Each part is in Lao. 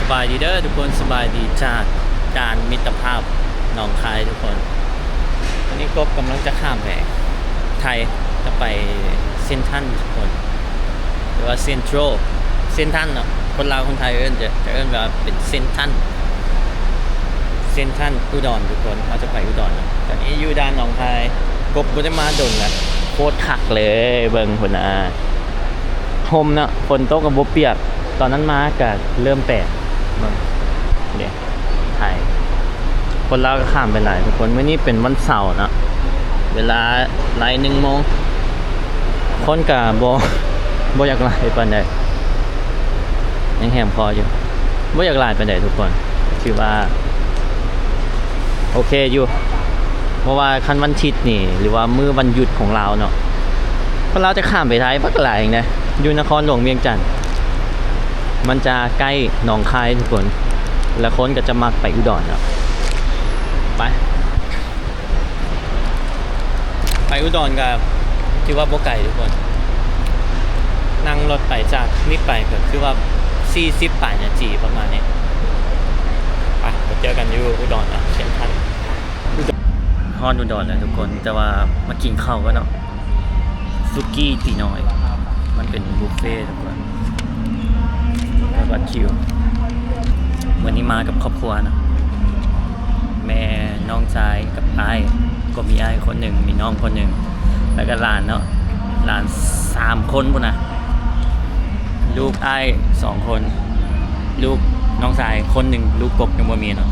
ສະບາຍດີເດີທຸກຄົນ, ສະບາຍດີຈາກດ່ານມິດຕະພາບໜອງຄາຍທຸກຄົນ. ຕອນນີ້ກົບກຳລັງຈະຂ້າມໄປໄທ ຈະໄປເຊັນທັນທຸກຄົນ ຫຼືວ່າເຊັນທຣັນ ເຊັນທັນເນາະ. ຄົນລາວຄົນໄທເອີ້ນ ຈະ ຈະເອີ້ນວ່າເປັນເຊັນທັນ ເຊັນທັນອຸດອນທຸກຄົນ. ເຮົາຈະໄປອຸດອນເນາະ. ຕອນນີ້ຢູ່ດ່ານໜອງຄາຍ, ກົບບໍ່ໄດ້ມາດົນລະ. ໂຄດຄັກເລີຍ, ເບິ່ງພຸ້ນນະ, ຮົ່ມເນາະ, ຝົນຕົກກໍບໍ່ປຽກ. ຕອນນັ້ນມາກໍເລີ່ມແປກ, ເບິ່ງເດ້ ໄທ. ຄົນລາວກໍຂ້າມໄປຫຼາຍທຸກຄົນ. ມື້ນີ້ເປັນວັນເສົາເນາະ, ເວລາໄລ່ໜຶ່ງໂມງ, ຄົນກໍບໍ່ ບໍ່ຢາກຫຼາຍປານໃດ, ຍັງແຮມພໍຢູ່, ບໍ່ຢາກຫຼາຍປານໃດທຸກຄົນ. ຖືວ່າໂອເຄຢູ່, ເພາະວ່າຄັນວັນທິດນີ້ ຫຼືວ່າມື້ວັນຢຸດຂອງລາວເນາະ, ຄົນລາວຈະຂ້າມໄປໄທບັກຫຼາຍເອງນະ. ຢູ່ນະຄອນຫຼວງວຽງຈັນ ມັນຈະໃກ້ໜອງຄາຍທຸກຄົນ, ແລະຄົນກໍຈະມັກໄປອຸດອນເນາະ. ໄປ ໄປອຸດອນກໍຖືວ່າບໍ່ໄກທຸກຄົນ, ນັ່ງລົດໄປຈາກນີ້ໄປກໍຄືວ່າສີ່ສິບປາຍນາທີປະມານນີ້. ໄປ ໄປເຈີກັນຢູ່ອຸດອນນະ, ເຊັນທຣັນ. ຮອດອຸດອນແລ້ວທຸກຄົນ, ແຕ່ວ່າມາກິນເຂົ້າກ່ອນເນາະ. ສຸກີ້ຕີນ້ອຍ ມັນເປັນບຸບເຟທຸກຄົນ, ແລ້ວບັດຄິວ. ມື້ນີ້ມາກັບຄອບຄົວເນາະ, ແມ່ ນ້ອງຊາຍກັບອ້າຍ, ກໍມີອ້າຍຄົນໜຶ່ງ ມີນ້ອງຄົນໜຶ່ງ ແລ້ວກໍຫຼານເນາະ, ຫຼານສາມຄົນພຸ້ນນະ, ລູກອ້າຍສອງຄົນ, ລູກນ້ອງຊາຍຄົນໜຶ່ງ, ລູກກົບຍັງບໍ່ມີເນາະ.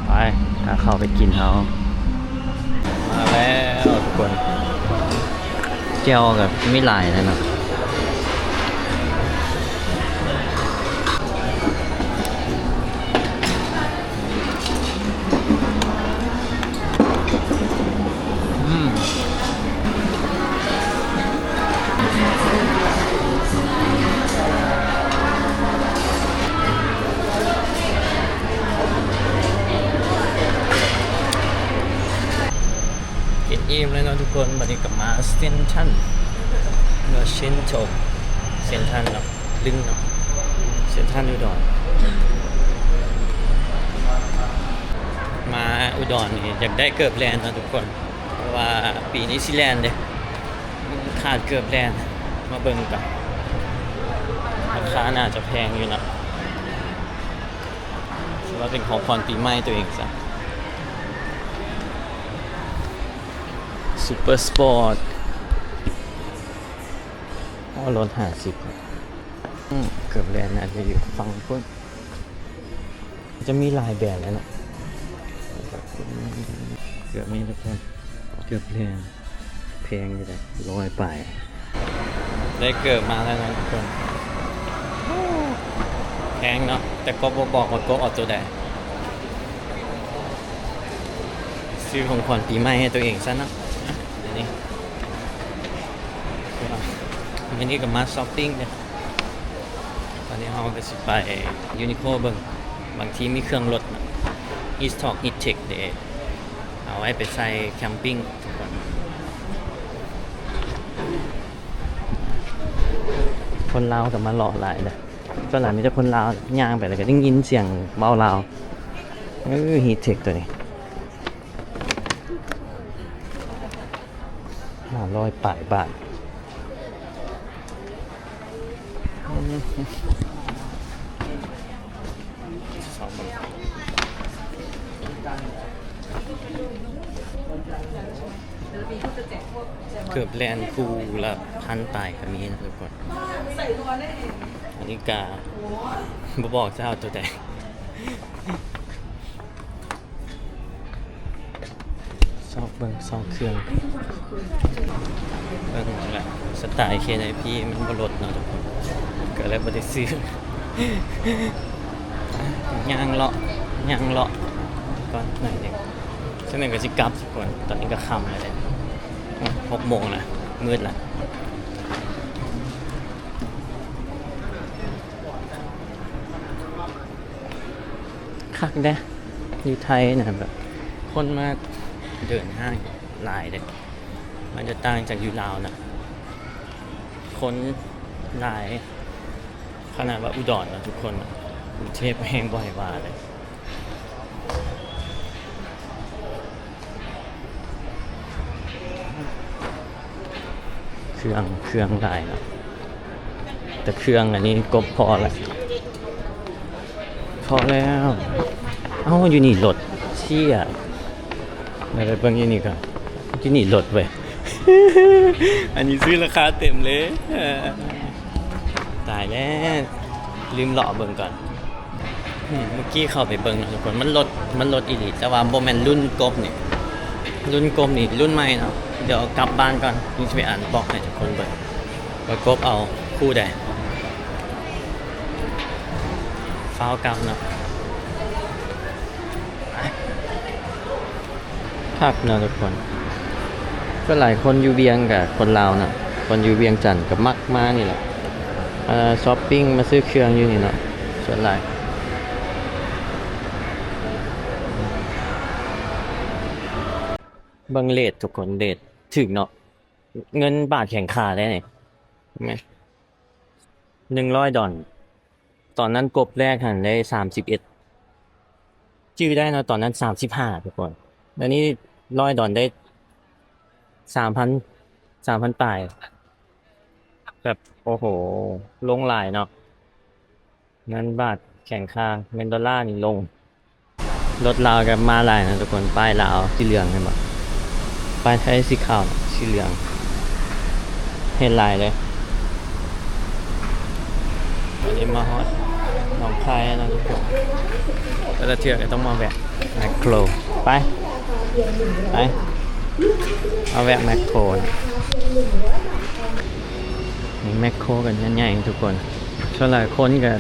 ໄປ ຫາເຂົ້າໄປກິນເຮົາ. ມາແລ້ວທຸກຄົນ, ແຈ່ວກໍມີຫຼາຍແລ້ວເນາະ. ອືມ ກິນອີ່ມແລ້ວເນາະທຸກຄົນ, ບັດນີ້ກໍມາເຊັນທຣັນ ຫຼືເຊັນໂທ ເຊັນທຣັນເນາະ, ລຶ້ງເນາະ, ເຊັນທຣັນອຸດອນ. ມາອຸດອນນີ້ຢາກໄດ້ເກີບແລນເນາະທຸກຄົນ, ເພາະວ່າປີນີ້ຊິແລ່ນເດ້, ຂາດເກີບແລນ. ມາເບິ່ງກັນ, ລາຄາໜ້າຈະແພງຢູ່ເນາະ, ຖືວ່າເປັນຂອງຂວັນປີໃໝ່ຕົວເອງຊະ. ຊຸບເປີສະປອດ ອໍ ລົດຫ້າສິບ. ອືມ ເກີບແລນອາດຈະຢູ່ຝັ່ງພຸ້ນ, ຈະມີຫຼາຍແບຣນແລ້ວເນາະ. ເກີບນີ້ທຸກຄົນ, ເກີບແລນ ແພງຢູ່ເດ້, ຮ້ອຍປາຍ. ໄດ້ເກີບມາແລ້ວເນາະທຸກຄົນ, ແພງເນາະ, ແຕ່ກໍບໍ່ບອກວ່າກໍເອົາຕົວໃດ. ຊື້ຂອງຂວັນປີໃໝ່ໃຫ້ຕົວເອງຊະເນາະ. ອັນນີ້ ມື້ນີ້ກໍມາຊັອບປິງເດ້. ຕອນນີ້ເຮົາກໍຊິໄປຢູນິໂຄເບິ່ງ, ບາງທີມີເຄື່ອງລົດເນາະ, ຮີດສະຕອກ ຮີດເທັກເດ້, ເອົາໄວ້ໄປໃສ່ແຄມປິງ. ຄົນລາວກໍມາເລາະຫຼາຍເດ້, ສ່ວນຫຼາຍມີແຕ່ຄົນລາວ, ຍ່າງໄປແລ້ວກໍໄດ້ຍິນສຽງເວົ້າລາວ. ເອີ ຮີດເທັກຕົວນີ້ ຫ້າຮ້ອຍປາຍບາດ. ເກີບແລນຄູ່ລະພັນປາຍກໍມີນະທຸກຄົນ. ອັນນີ້ກະບໍ່ບອກຈະເອົາຕົວໃດ. ຊອກເບິ່ງ ຊອກເຄື່ອງ ເບິ່ງແຫຼະ ສະໄຕເຄນໄອພີມັນບໍ່ລົດເນາະທຸກຄົນ ກໍເລີຍບໍ່ໄດ້ຊື້. ຍ່າງເລາະ ຍ່າງເລາະກ່ອນໜ້ອຍໜຶ່ງ ຈັ່ງໃດກໍຊິກັບທຸກຄົນ. ຕອນນີ້ກໍຄ່ຳແລ້ວເດ້ ຫົກໂມງລະ ມືດລະ. ຄັກເດ້ ຢູ່ໄທນະ ແບບຄົນມາເດີນຫ້າງຫຼາຍເດ້. ມັນຈະຕ່າງຈາກຢູ່ລາວນະ ຄົນຫຼາຍ ຂະໜາດວ່າອຸດອນນະທຸກຄົນ ກຸງເທບແຮງບໍ່ໃຫ້ວ່າເລີຍ. ເຄື່ອງ ເຄື່ອງຫຼາຍເນາະ ແຕ່ເຄື່ອງອັນນີ້ກົບພໍແລ້ວ ພໍແລ້ວ. ເອົ້າ ຢູ່ນີ້ລົດ ເຊຍ ດຽວໄປເບິ່ງຢູ່ນີ້ກ່ອນ ຢູ່ນີ້ລົດເວີຍ. ອັນນີ້ຊື້ລາຄາເຕັມເລີຍ ຕາຍແລ້ວ ລືມເລາະເບິ່ງກ່ອນ. ອືມ ເມື່ອກີ້ເຂົ້າໄປເບິ່ງເນາະທຸກຄົນ ມັນລົດ ມັນລົດອີ່ຫຼີ ແຕ່ວ່າບໍ່ແມ່ນລຸ້ນກົບນີ້ ລຸ້ນກົບນີ້ລຸ້ນໃໝ່ເນາະ. ດຽວກັບບ້ານກ່ອນ ຈຶ່ງຊິໄປອ່ານບລັອກໃຫ້ທຸກຄົນເບິ່ງວ່າກົບເອົາຄູ່ໃດ. ຟ້າວກັບເນາະ. ຄັກເນາະທຸກຄົນ ສ່ວນຫຼາຍຄົນຢູ່ວຽງກະຄົນລາວເນາະ ຄົນຢູ່ວຽງຈັນກະມັກມານີ້ແຫຼະ ເອີ ຊັອບປິງມາຊື້ເຄື່ອງຢູ່ນີ້ເນາະ ສ່ວນຫຼາຍ. ເບິ່ງເຣດທຸກຄົນ ເຣດຖືກເນາະ ເງິນບາດແຂງຄ່າໄດ໋ນີ້ ເຫັນໄໝ ໜຶ່ງຮ້ອຍດອນ ຕອນນັ້ນກົບແລກຫັ້ນໄດ້ສາມສິບເອັດ ຈື່ໄດ້ເນາະ ຕອນນັ້ນສາມສິບຫ້າທຸກຄົນ. ດຽວນີ້ຮ້ອຍດອນໄດ້ສາມພັນ ສາມພັນປາຍ ແບບ ໂອ້ໂຫ ລົງຫຼາຍເນາະ ເງິນບາດແຂງຄ່າ ເງິນໂດລານີ້ລົງ. ລົດລາວກະມາຫຼາຍນະທຸກຄົນ ປ້າຍລາວສີເຫຼືອງ ເຫັນບໍ່ ປ້າຍໄທສີຂາວ ສີເຫຼືອງ ເຫັນຫຼາຍເລີຍ. ອັນນີ້ມາຮອດໜອງຄາຍແລ້ວນະທຸກຄົນ ແຕ່ລະເທື່ອກະຕ້ອງມາແວະແມັກໂຄຣ ໄປ ໄປ ມາແວະແມັກໂຄຣນະ. ມີແມັກໂຄຣກັນໃຫຍ່ໆ ທຸກຄົນ ສ່ວນຫຼາຍຄົນກະ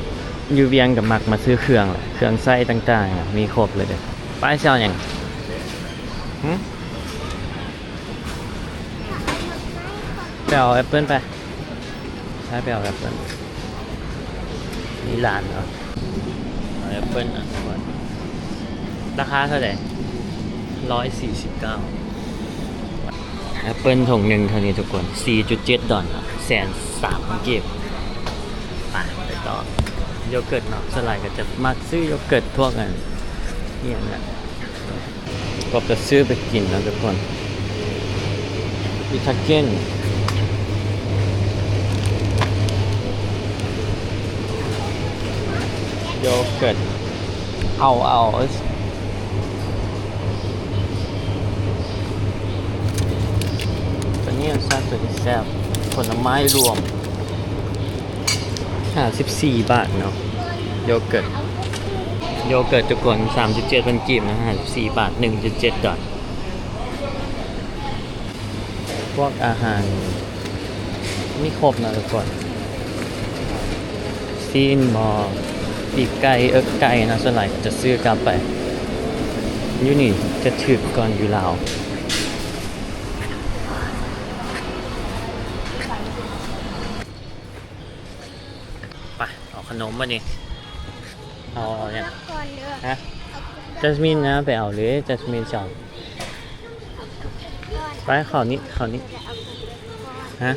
ຢູ່ວຽງກະມັກມາຊື້ເຄື່ອງແຫຼະ ເຄື່ອງໃຊ້ຕ່າງໆ ມີຄົບເລີຍເດ້. ໄປ ຊິເອົາຫຍັງ? ຫຶ? ໄປເອົາແອັບເປິ້ນໄປ ໄປ ໄປເອົາແອັບເປິ້ນ. ມີຮ້ານເນາະ ເອົາແອັບເປິ້ນນະ ລາຄາເທົ່າໃດ? ຮ້ອຍສີ່ສິບເກົ້າ. ແອັບເປິ້ນຖົງໜຶ່ງເທົ່ານີ້ທຸກຄົນ ສີ່ຈຸດເຈັດດອນ ແສນສາມພັນກີບ. ໄປ ໄປຕໍ່ ໂຢເກີດເນາະ ສ່ວນຫຼາຍກະຈະມັກຊື້ໂຢເກີດ ພວກອັນ ອີ່ຫຍັງນະ ກໍຈະຊື້ໄປກິນເນາະທຸກຄົນ. ອີທາເກັນ ໂຢເກີດ ເອົາ ເອົາ ຕົວນີ້ແຊບ ຕົວນີ້ແຊບ ຜົນລະໄມ້ລວມ ຫ້າສິບສີ່ບາດເນາະ ໂຢເກີດ ໂຢເກີດທຸກຄົນ ສາມຈຸດເຈັດພັນກີບນະ ຫ້າສິບສີ່ບາດ ໜຶ່ງຈຸດເຈັດດອນ. ພວກອາຫານມີຄົບນະທຸກຄົນ ຊີ້ນບໍ ປີກໄກ່ ເອິກໄກ່ນະ ສ່ວນຫຼາຍກະຈະຊື້ກັບໄປ. ຢູ່ນີ້ຈະຖືກກ່ອນຢູ່ລາວ. ໄປ ເອົາຂະໜົມບາດນີ້ ເອົາ ເອົາຫຍັງ? ຮະ? ຈັດສະມິນນະ ໄປເອົາເລີຍ ຈັດສະມິນສອງ. ໄປ ເຂົ້ານີ້ ເຂົ້ານີ້. ຮະ?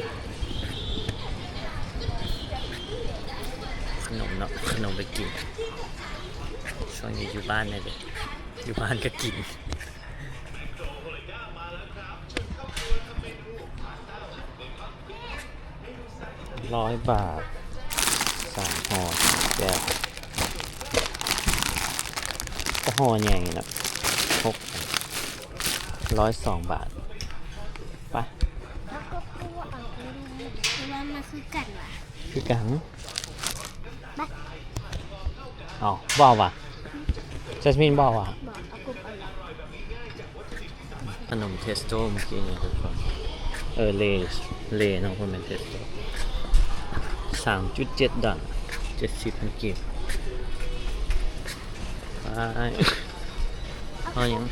ຂະໜົມເນາະ ຂະໜົມໄປກິນ ຊ່ວງນີ້ຢູ່ບ້ານແດ່ເດ ຢູ່ບ້ານກະກິນ. ຮ້ອຍບາດ ສາມຫໍ່ ສາມແກ້ວ ກະຫໍ່ໃຫຍ່ເນາະ ຫົກ ຮ້ອຍສອງບາດ. ໄປ ເອົາກົບຄືບໍ່ເອົາອັນນີ້ ຄືວ່າມັນຄືກັນຫວາ? ຄືກັນ. ເອົ້າ ບໍ່ເອົາຫວາ? ຈັດສະມິນບໍ່ເອົາຫວາ? ບໍ່ ເອົາກົບເອົາລະ. ຂະໜົມເທສໂຕເມື່ອກີ້ນີ້ທຸກຄົນ ເອີ ເລ ເລເນາະ ບໍ່ແມ່ນເທສໂຕ. ສາມຈຸດເຈັດດອນ ເຈັດສິບພັນກີບ. ໄປ ເອົາຫຍັງ?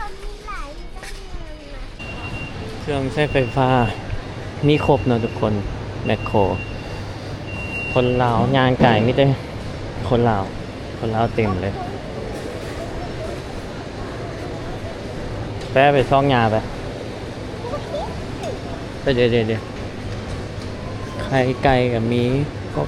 ເຄື່ອງໃຊ້ໄຟຟ້າມີຄົບເນາະທຸກຄົນ ແມັກໂຄຣ. ຄົນລາວຍ່າງກາຍ ມີແຕ່ຄົນລາວ ຄົນລາວເຕັມເລີຍ. ໄປ ໄປຊອກຫຍ້າໄປ ໄປ ເດ ເດ ເດ. ໄຂ່ໄກ່ກະມີ ພວກ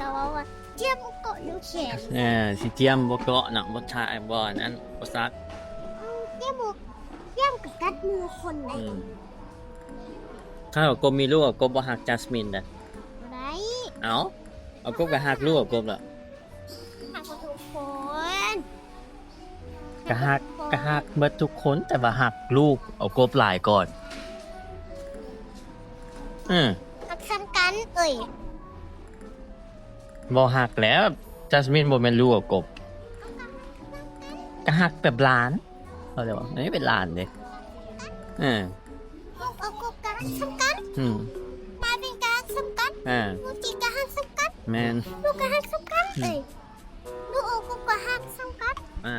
ກໍເວົ້າວ່າ ຈຽມບໍ່ເກາະຢູ່ແຂນ ເອີ ຊິຈຽມບໍ່ເກາະເນາະ ບໍ່ຖ່າຍ ບໍ່ອັນນັ້ນ ບໍ່ຊັກ ອືມ ຈຽມບໍ່ ຈຽມກໍກັດມືຄົນໄດ້ ອືມ ຖ້າເອົາກົບມີລູກ ເອົາກົບບໍ່ຮັກຈັສມິນເດ້ ບໍ່ໄດ້ ເອົ້າ ເອົາກົບກໍຮັກລູກເອົາກົບລະ ຮັກທຸກຄົນ ກໍຮັກ ກໍຮັກເບິດທຸກຄົນ ແຕ່ວ່າຮັກລູກເອົາກົບຫຼາຍກ່ອນ ອືມ ຮັກສ່ຳກັນເອີຍ ບໍ່ຮັກແລ້ວ ຈັສມິນບໍ່ແມ່ນລູກເອົາກົບ ກໍຮັກແບບຫຼານ ເຂົາເອີ້ນວ່າ ອັນນີ້ເປັນຫຼານເດ້ ເອີ ລູກເອົາກົບກໍຮັກສ່ຳກັນ ອືມ ໝາເປັນກໍຮັກສ່ຳກັນ ອ່າ ໝູຈິກກໍຮັກສ່ຳກັນ ແມ່ນ ລູກກໍຮັກສ່ຳກັນ ອືມ ເອີຍ ລູກເອົາກົບກໍຮັກສ່ຳກັນ ອ່າ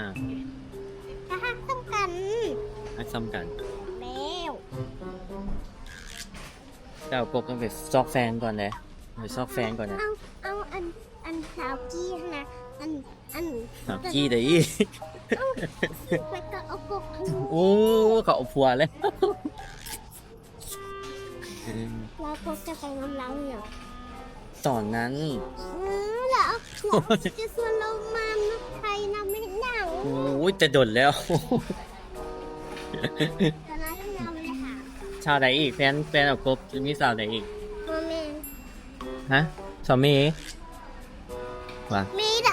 ກໍຮັກສ່ຳກັນ ຮັກສ່ຳກັນ ແລ້ວ ແຕ່ເອົາກົບຕ້ອງໄປຊອກແຟນກ່ອນເດ້ ໄປຊອກແຟນກ່ອນນະ ເອົາ ເອົາອັນ ອັນສາວກີ້ຫັ້ນນະ ອັນ ອັນ ສາວກີ້ໃດອີກ ເອົາ ແລ້ວກໍເອົາກົບ ໂອ້ ເຂົາເອົາຜົວແລ້ວ ແລ້ວກໍຈະໄປນຳລາວເນາະ ຕອນນັ້ນ ອືມ ແລ້ວ ແລ້ວຈະຊວນລາວມານຳໄປນຳເຮັດຫຍັງ ໂອ້ຍ ແຕ່ດົນແລ້ວ ຕອນນັ້ນລາວບໍ່ໄດ້ຫາ ສາວໃດອີກ ແຟນ ແຟນເອົາກົບ ມີສາວໃດອີກ ບໍ່ແມ່ນ ຮະ ສາວເມ ວ່າ ເມໃດ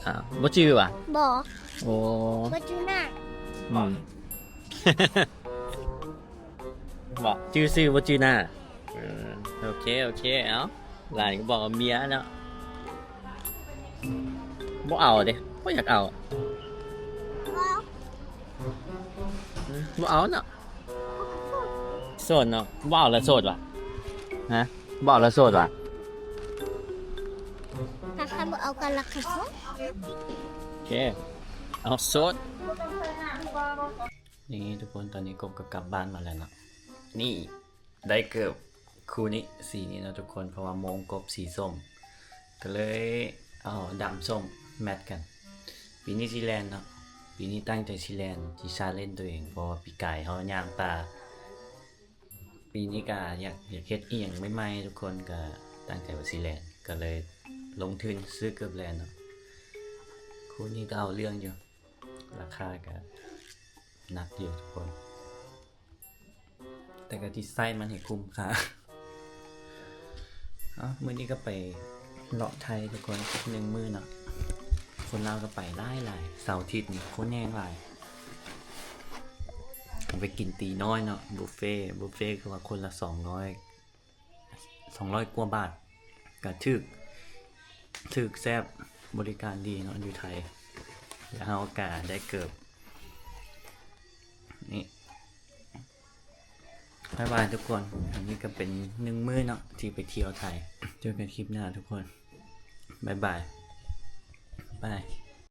ອ່າ ບໍ່ຈື່ຫວາ ບໍ່ ໂອ້ ບໍ່ຈື່ໜ້າ ອືມ ບໍ່ຈື່ຊື່ບໍ່ຈື່ໜ້າ ເອີ ໂອເຄ ໂອເຄ ເອົາ ຫຼານກໍບອກວ່າເມຍເນາະ ບໍ່ເອົາເດ້ ບໍ່ຢາກເອົາ ບໍ່ເອົາເນາະ ໂສດເນາະ ບໍ່ເອົາລະໂສດຫວາ ຮະ ບໍ່ເອົາລະໂສດຫວາ ຖ້າຄັນບໍ່ເອົາກັນລະກໍໂສດ ໂອເຄ ເອົາໂສດ ນີ້ທຸກຄົນ ຕອນນີ້ກົບກໍກັບບ້ານມາແລ້ວເນາະ ນີ້ ໄດ້ເກີບຄູ່ນີ້ ສີນີ້ເນາະທຸກຄົນ ເພາະວ່າໂມງກົບສີສົ້ມ ກໍເລີຍເອົາດຳສົ້ມແມັດກັນ ປີນີ້ຊິແລ່ນເນາະ ປີນີ້ຕັ້ງໃຈຊິແລ່ນ ຊິຊາເລນໂຕເອງ ເພາະວ່າປີກາຍເຮົາຍ່າງປ່າ ປີນີ້ກະຢາກ ຢາກເຮັດອີ່ຫຍັງໃໝ່ໆ ທຸກຄົນ ກະຕັ້ງໃຈວ່າຊິແລ່ນ ກໍເລີຍລົງທຶນຊື້ເກີບແລ່ນເນາະ ຄູ່ນີ້ກໍເອົາເລື່ອງຢູ່ ລາຄາກະໜັກຢູ່ທຸກຄົນ ແຕ່ກໍຊິໃຊ້ມັນໃຫ້ຄຸ້ມຄ່າ ເອົ້າ ມື້ນີ້ກໍໄປເລາະໄທທຸກຄົນ ໜຶ່ງມື້ເນາະ ຄົນລາວກໍໄປຫຼາຍໆ ເສົາອາທິດນີ້ຄົນແຮງຫຼາຍ ໄປກິນຕີນ້ອຍເນາະ ບຸບເຟ ບຸບເຟ ຄືວ່າຄົນລະສອງຮ້ອຍ ສອງຮ້ອຍກວ່າບາດ ກະຖືກ ຖືກແຊບ ບໍລິການດີເນາະ ຢູ່ໄທ ແລ້ວເຮົາກໍໄດ້ເກີບ ນີ້ ບາຍບາຍທຸກຄົນ. ອັນນີ້ກໍເປັນໜຶ່ງມື້ເນາະ ທີ່ໄປທ່ຽວໄທ. ເຈີກັນຄລິບໜ້າທຸກຄົນ. ບາຍບາຍ. ບາຍ.